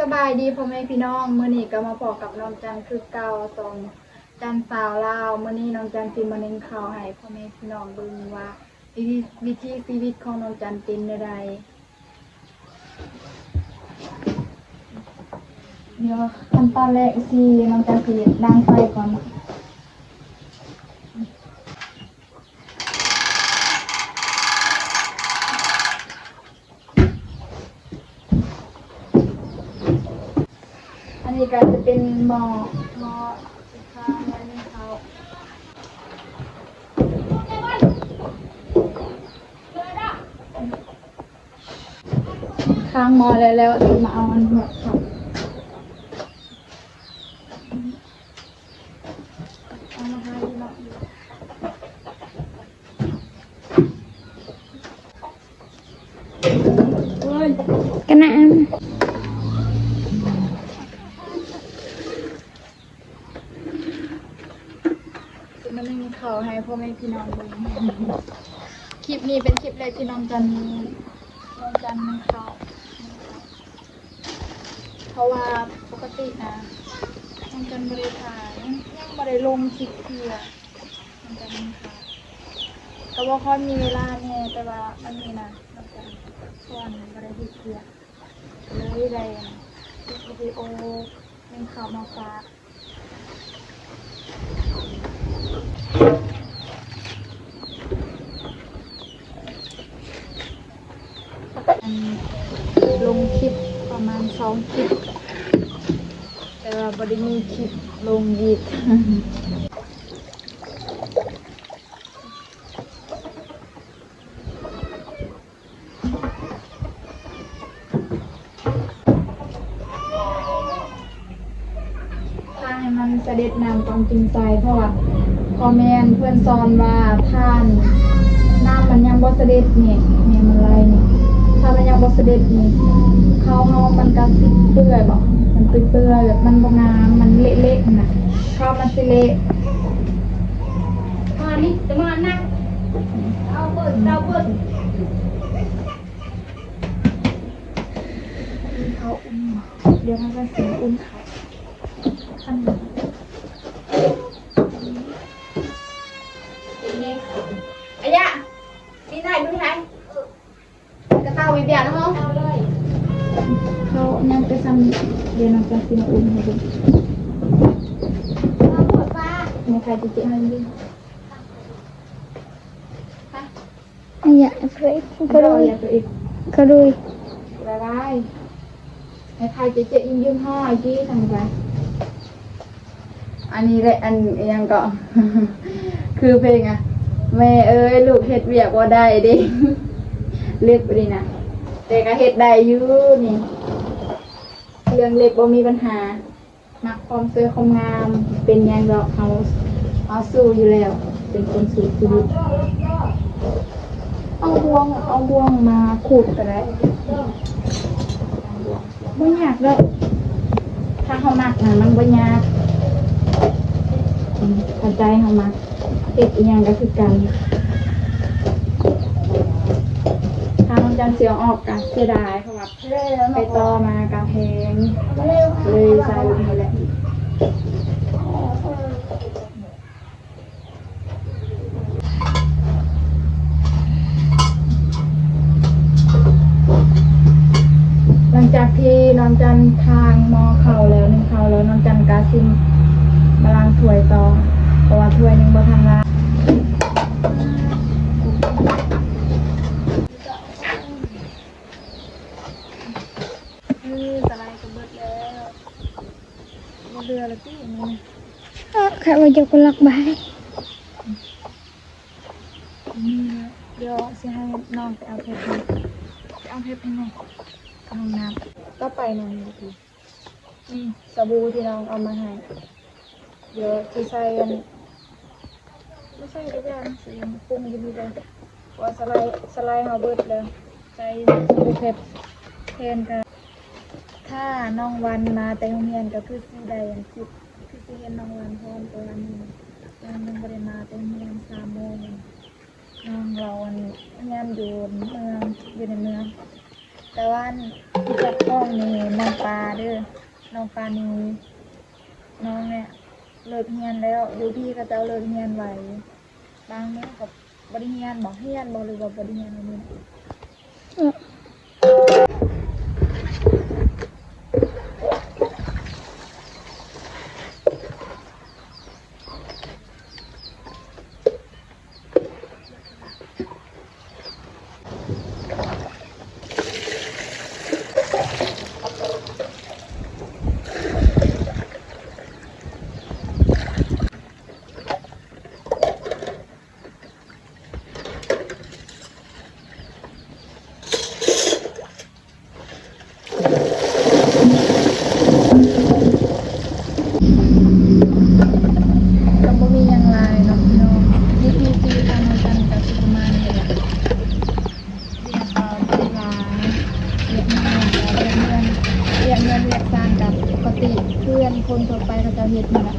ສະບາຍດີພໍ່ແມ່ພີ່ນ້ອງ, ມື້ນີ້ກໍມາພໍ້ກັບນ້ອງຈັນຄືເກົ່າ ຊ່ອງຈັນສາວລາວ. ມື້ນີ້ນ້ອງຈັນຊິມາໜຶ້ງເຂົ້າໃຫ້ພໍ່ແມ່ພີ່ນ້ອງເບິ່ງວ່າ ວິ ວິຖີຊີວິດຂອງນ້ອງຈັນເປັນແນວໃດ. ດຽວຂັ້ນຕອນແລກຊິ ນ້ອງຈັນຊິດັງໄຟກ່ອນ. ອັນນີ້ກໍຈະເປັນໝໍ້ ໝໍ້ ຂ້າງໄວ້ໜຶ້ງເຂົ້າ. ຄ້າງໝໍ້ໄດ້ແລ້ວ ຊິມາເອົາອັນຫົວເຂົ້າ ເອົາມາທາຢູ່ເນາະ. ກະນະ ຊິມາໜຶ້ງເຂົ້າໃຫ້ພໍ່ແມ່ພີ່ນ້ອງເບິ່ງ. ຄລິບນີ້ເປັນຄລິບແລກທີ່ນ້ອງຈັນ ນ້ອງຈັນໜຶ້ງເຂົ້າ ເພາະວ່າປົກກະຕິນະ ນ້ອງຈັນບໍ່ໄດ້ຖ່າຍ ຍັງ ຍັງບໍ່ໄດ້ລົງຄລິບເທື່ອ. ນ້ອງຈັນໜຶ້ງເຂົ້າ ກໍບໍ່ຄ່ອຍມີເວລາແດ່ ແຕ່ວ່າມັນມີນະ ນ້ອງຈັນ ເພາະວ່າມັນບໍ່ໄດ້ເຮັດວຽກ ກໍເລີຍໄດ້ເຮັດວິດີໂອໜຶ້ງເຂົ້າມາຝາກ. ອັນ ລົງຄລິບປະມານສອງຄລິບ ແຕ່ວ່າບໍ່ໄດ້ມີຄລິບລົງອີກ. ຖ້າໃຫ້ມັນສະເດັດນ້ຳຕ້ອງຈຶ່ງໃສ່ ເພາະວ່າພໍ່ແມ່ເພິ່ນສອນວ່າ ຖ້ານ້ຳມັນຍັງບໍ່ສະເດັດນີ້ ແມ່ນມັນໄຫຼນີ້ ຖ້າມັນຍັງບໍ່ສະເດັດນີ້ ເຂົ້າເຮົາມັນກະຊິເປື່ອຍບໍ ມັນເປື່ອຍໆ ແບບມັນບໍ່ງາມ ມັນເລະໆ ຫັ້ນນະ ເຂົ້າມັນຊິເລະ. ມານີ້ ຈະມານະ ເອົາເບິ່ງ ເອົາເບິ່ງ. ເຂົ້າອຸ່ນ ດຽວເຮົາຈະຊິອຸ່ນເຂົ້າ ອັນນີ້ ອາຍະ ມີໄດ້ ມີໄດ້ ກະເຕົ້າໄວ້ບຽນເຮົາ ເຂົ້າຍັງໄປຊັ້ນ ດຽວເຮົາຈະຊິມາອຸ່ນໃຫ້ເບິ່ງ. ແມ່ໄຂ່ຈິເຈະໃຫ້ເບິ່ງ. ອາຍະ ກະດຸຍ ກະດຸຍ ບາຍບາຍ ໃຫ້ໄຂ່ເຈະໆ ຍິ້ມໆ ຮ້ອຍຈີ່ ທຳໄປ. ອັນນີ້ແຫຼະ ອັນອີ່ຫຍັງເກາະ ຄືເພງອະ ແມ່ເອີຍ ລູກເຮັດວຽກບໍ່ໄດ້ເດ້ ເລັບນີ້ນະ ແຕ່ກະເຮັດໄດ້ຢູ່ນີ້ ເລື່ອງເລັບບໍ່ມີບັນຫາ. ມັກຄວາມສວຍຄວາມງາມ ເປັນຫຍັງດອກ ເຮົາ ເຮົາສູ້ຢູ່ແລ້ວ ເປັນຄົນສູ້ຊີວິດ. ເອົາບ່ວງ ເອົາບ່ວງມາຂູດກະໄດ້ ບໍ່ຍາກດອກ ຖ້າເຮົາມັກນະ ມັນບໍ່ຍາກ ອືມ ຖ້າໃຈເຮົາມັກ ເຮັດອີ່ຫຍັງກະຄືກັນ. ຖ້ານ້ອງຈັນຊິເອົາອອກກະເສຍດາຍ ເພາະວ່າ ໄປຕໍ່ມາກະແພງ ເລີຍໃສ່ແບບນີ້ແຫຼະ. ຫຼັງຈາກທີ່ນ້ອງຈັນທາງໝໍ້ເຂົ້າແລ້ວ ໜຶ້ງເຂົ້າແລ້ວ ນ້ອງຈັນກະຊິມາລ້າງຖ້ວຍຕໍ່ ເພາະວ່າຖ້ວຍຍັງບໍ່ທັນລ້າງ. ອື ສະໄລກໍເບິດແລ້ວ ບໍ່ເຫຼືອແລ້ວຕິອັນນີ້ນະ. ເອີ ຂ້ອຍວ່າເຈົ້າກໍລັກບາຍ. ອື ດຽວຊິໃຫ້ນ້ອງໄປເອົາເພັດໃຫ້ ໄປເອົາເພັດໃຫ້ແມ່ ເຂົ້າຫ້ອງນ້ຳ. ຕໍ່ໄປນະ ນີ້ສະບູທີ່ນ້ອງເອົາມາໃຫ້ ດຽວຊິໃສ່ອັນ ບໍ່ໃສ່ກະຢ່າ ຊິປຸງຢູ່ນີ້ເລີຍ ເພາະວ່າສະໄລ ສະໄລເຮົາເບິດແລ້ວ ໃສ່ສະບູເພັດແທນກະ ຖ້ານ້ອງວັນມາແຕ່ໂຮງຮຽນກະຄືຊິໄດ້ອັນຄລິບ ຄືຊິເຫັນນ້ອງວັນພ້ອມ ແຕ່ວ່ານີ້ນາງຍັງບໍ່ໄດ້ມາແຕ່ໂຮງຮຽນສາມໂມງ. ນ້ອງລາວອັນຮຽນຢູ່ເມືອງ ຢູ່ໃນເມືອງ ແຕ່ວ່າອັນ ຈັບກ້ອງນີ້ນ້ອງປາເດີ້ ນ້ອງປານີ ນ້ອງເນີ້ຍເລີກຮຽນແລ້ວ ຢູ່ພີ້ເຂົາເຈົ້າເລີກຮຽນໄວ ບາງມື້ກໍບໍ່ໄດ້ຮຽນບໍ ຮຽນບໍ ຫຼືວ່າບໍ່ໄດ້ຮຽນມື້ນີ້. ກໍບໍ່ມີຫຍັງຫຼາຍເນາະພີ່ນ້ອງ ວິຖີຊີວິດການນອນກັນກໍຊິປະມານນີ້ແຫຼະ ວຽກກໍບໍ່ໄດ້ຫຼາຍ ວຽກງານກໍວຽກເຮືອນ ວຽກເຮືອນວຽກຊານກໍປົກກະຕິ ເຮືອນຄົນທົ່ວໄປເຂົາເຈົ້າເຮັດນີ້ແຫຼະ.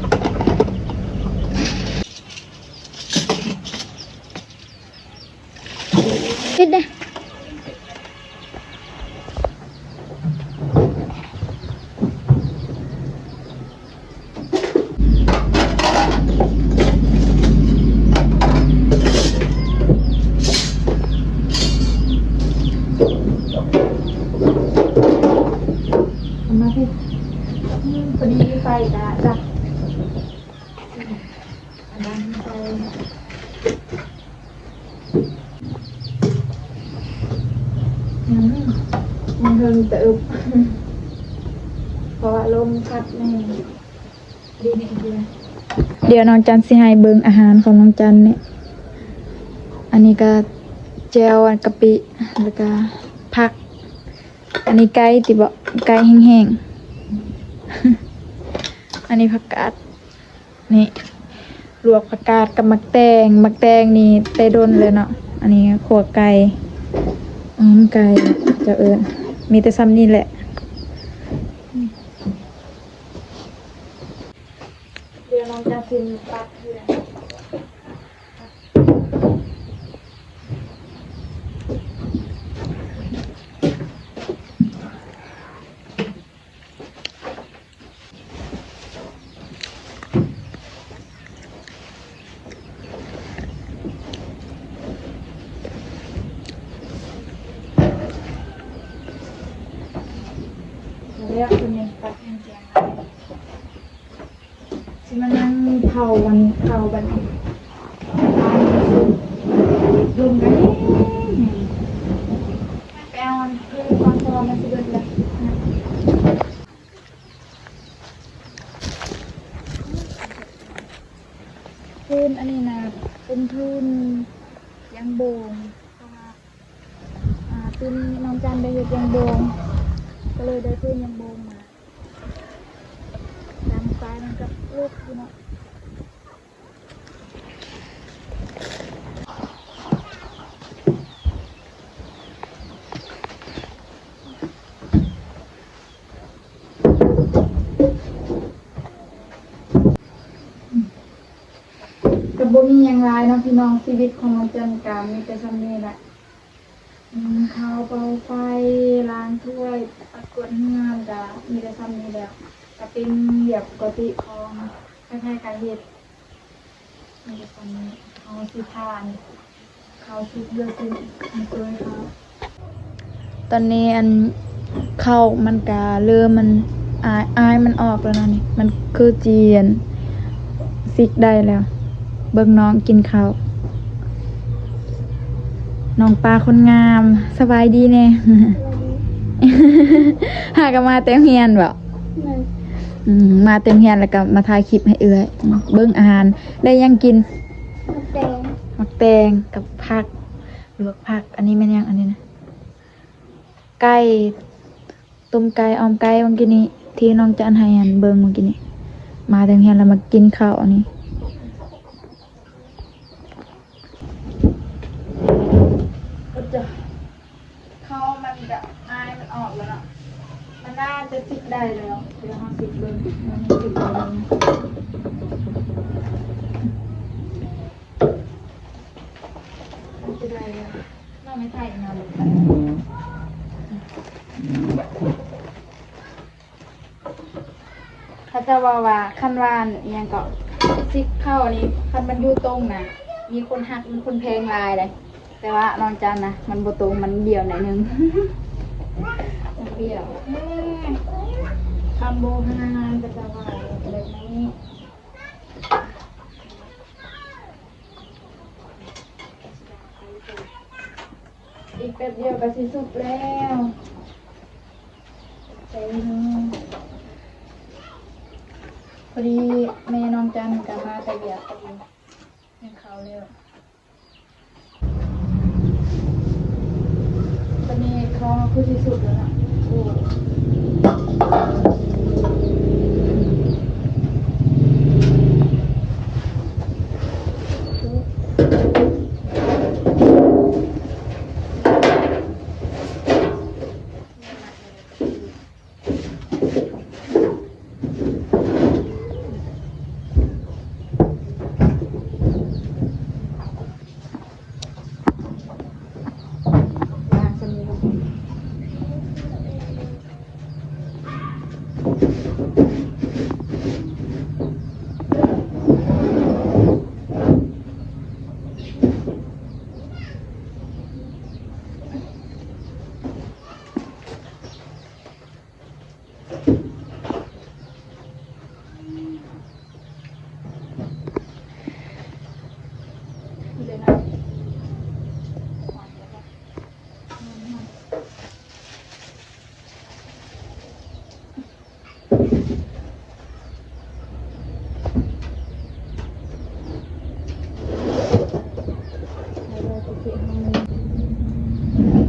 ເຮັດເດ້. ເອົາມາພີ້ ອືມ ພໍດີໄຟກະດັບ ອັນນັ້ນໃສ່ ອືມ ມັນເທິງເຕີບ ເພາະວ່າລົມພັດແຮງ ດີນີ້ເດີ. ດຽວນ້ອງຈັນຊິໃຫ້ເບິ່ງອາຫານຂອງນ້ອງຈັນນີ້ ອັນນີ້ກະແຈ່ວ ອັນກະປິ ແລ້ວກະຜັກ ອັນນີ້ໄກ່ຕິເບາະ ໄກ່ແຫ້ງໆ ອັນນີ້ຜັກກາດ ນີ້ ລວກຜັກກາດກັບໝາກແຕງ ໝາກແຕງນີ້ແຕ່ດົນແລ້ວເນາະ ອັນນີ້ຂົ້ວໄກ່ ອືມ ໄກ່ ເຈົ້າເອີ້ນ ມີແຕ່ຊ່ຳນີ້ແຫຼະ ດຽວນ້ອງຈະຊິມປັດເທື່ອ. ແລ້ວ ເພິ່ນຍັງຕັກແຫ້ງແກງ ຊິມານັ່ງເຜົາອັນເຂົ້າບັດນີ້ ລົມກໍແຮງ ໄປເອົາອັນຄືນກ່ອນ ເພາະວ່າມັນຊິເບິດແລ້ວ. ພື້ນອັນນີ້ນະ ເປັນພື້ນຢາງໂບງ ເພາະວ່າ ອ່າ ປີນີ້ນ້ອງຈັນໄດ້ເຮັດຢາງໂບງ ກໍເລີຍໄດ້ພື້ນຢາງໂບງມາ ຕາມສະໄຕລ໌ມັນກໍລຸກຢູ່ເນາະ. ກໍບໍ່ມີຫຍັງຫຼາຍເນາະພີ່ນ້ອງ ຊີວິດຂອງນ້ອງຈັນກໍມີແຕ່ຊ່ຳນີ້ແຫຼະ ໜຶ້ງເຂົ້າ ເປົ່າໄຟ ລ້າງຖ້ວຍ ປັດກວາດເຮືອນ ກໍມີແຕ່ຊ່ຳນີ້ແຫຼະ ກໍເປັນວຽກປົກກະຕິຂອງໃຜໆກໍເຮັດ. ເຮົາຊິທາອັນເຂົ້າຊຸກເຫຼືອຊິມ ອັນເຄີຍເຂົ້າ ຕອນນີ້ອັນເຂົ້າມັນກະເລີ່ມ ມັນອາຍ ອາຍມັນອອກແລ້ວນະນີ້ ມັນຄືຈີອັນຊິກໄດ້ແລ້ວ. ເບິ່ງນ້ອງກິນເຂົ້າ ນ້ອງປາຄົນງາມ ສະບາຍດີແດ່. ຫາກໍມາແຕ່ໂຮງຮຽນບໍ? ແມ່ນ. ອືມ ມາແຕ່ໂຮງຮຽນແລ້ວກໍມາຖ່າຍຄລິບໃຫ້ເອື້ອຍ ອືມ ເບິ່ງອາຫານ ໄດ້ຫຍັງກິນ? ໝາກແຕງ ໝາກແຕງກັບຜັກ ລວກຜັກ. ອັນນີ້ແມ່ນຫຍັງ? ອັນນີ້ນະ ໄກ່ ຕົ້ມໄກ່ ອອມໄກ່ ມື້ກີ້ນີ້ ທີ່ນ້ອງຈັນໃຫ້ອັນເບິ່ງມື້ກີ້ນີ້. ມາແຕ່ໂຮງຮຽນແລ້ວມາກິນເຂົ້າອັນນີ້. ເຂົ້າມັນກະອາຍມັນອອກແລ້ວເນາະ ມັນໜ້າຈະຊິກໄດ້ແລ້ວ. ດຽວເຮົາຊິກເບິ່ງ ມັນຊິກໄດ້ແລ້ວ ມັນຊິໄດ້ແລ້ວ. ນ້ອງໄມ້ໄຜ່ນຳ ອືມ ບັກຂວ ເຂົາເຈົ້າເວົ້າວ່າ ຄັນວ່າ ອີ່ຫຍັງເກາະ ຊິກເຂົ້ານີ້ ຄັນມັນຢູ່ຕົງນະ ມີຄົນຮັກ ມີຄົນແພງຫຼາຍເດ້. ແຕ່ວ່ານ້ອງຈັນນະ ມັນບໍ່ຕົງ ມັນບ້ຽວໜ້ອຍໜຶ່ງ ມັນບ້ຽວ. ເອີ ຄຳໂບຮານເຂົາເຈົ້າເວົ້າແບບນີ້. ອີກແປັບດຽວກໍຊິສຸກແລ້ວ. ພໍດີແມ່ນ້ອງຈັນກໍມາແຕ່ວຽກພໍດີ ກິນເຂົ້າແລ້ວ. ຕອນນີ້ເຂົ້າເຮົາຄືຊິສຸກແລ້ວເນາະ. ໂອ້.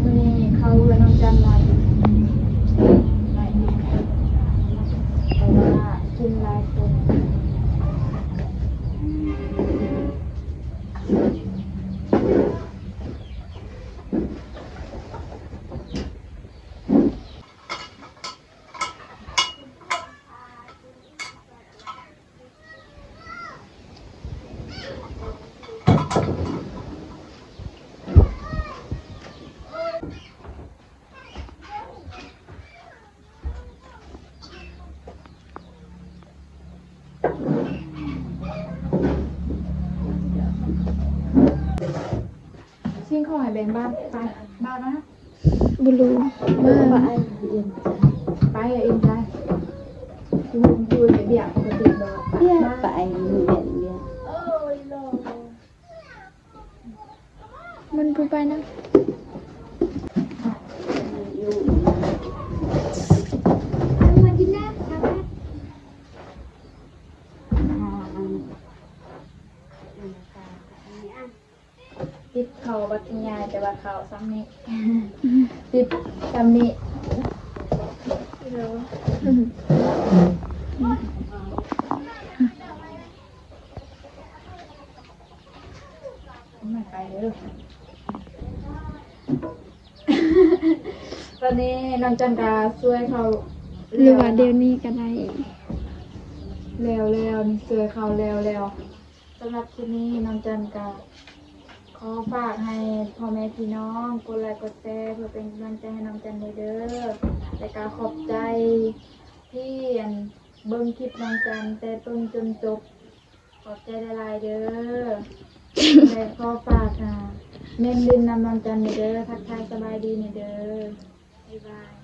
ມື້ນີ້ເຂົ້າເຮືອນນ້ອງຈັນໜ້ອຍ ໜ້ອຍນິດ ເພາະວ່າກິນຫຼາຍຄົນ. ສິ່ງຂອງໃຫ້ແບ່ງບ້ານໄປ ບ້ານນະ. ບໍ່ຮູ້ ໄປ ເອີ ເອັນໃຈ ຢູ່ ຢູ່ໃນວຽກ ປະກະຕິແບບວ່າ ວຽກ ໄປ ໄປ ວຽກ ວຽກ ມັນບໍ່ໄປນຳ. ຕິດເຂົ້າບັດຍາຍ ແຕ່ວ່າເຂົ້າສ່ຳນີ້ ຕິດສ່ຳນີ້. ໄປເດີ. ຕອນນີ້ນ້ອງຈັນກະຊ່ວຍເຂົ້າ ຫຼືວ່າດຽວນີ້ກະໄດ້ ແລ້ວແລ້ວ ຊ່ວຍເຂົ້າແລ້ວແລ້ວ. ສຳລັບຄລິບນີ້ນ້ອງຈັນກະຂໍຝາກໃຫ້ພໍ່ແມ່ພີ່ນ້ອງກົດໄລກົດແຊ ເພື່ອເປັນກຳລັງໃຈໃຫ້ນ້ອງຈັນແດ່ເດີ ແລະກະຂອບໃຈທີ່ ອັນ ເບິ່ງຄລິບນ້ອງຈັນແຕ່ຕົ້ນຈົນຈົບ. ຂອບໃຈຫຼາຍໆເດີ. ແລະຂໍຝາກ ອ່າ ເມັ້ນຫຼິ້ນນຳນ້ອງຈັນແດ່ເດີ ທັກທາຍສະບາຍດີແດ່ເດີ. ບາຍບາຍ.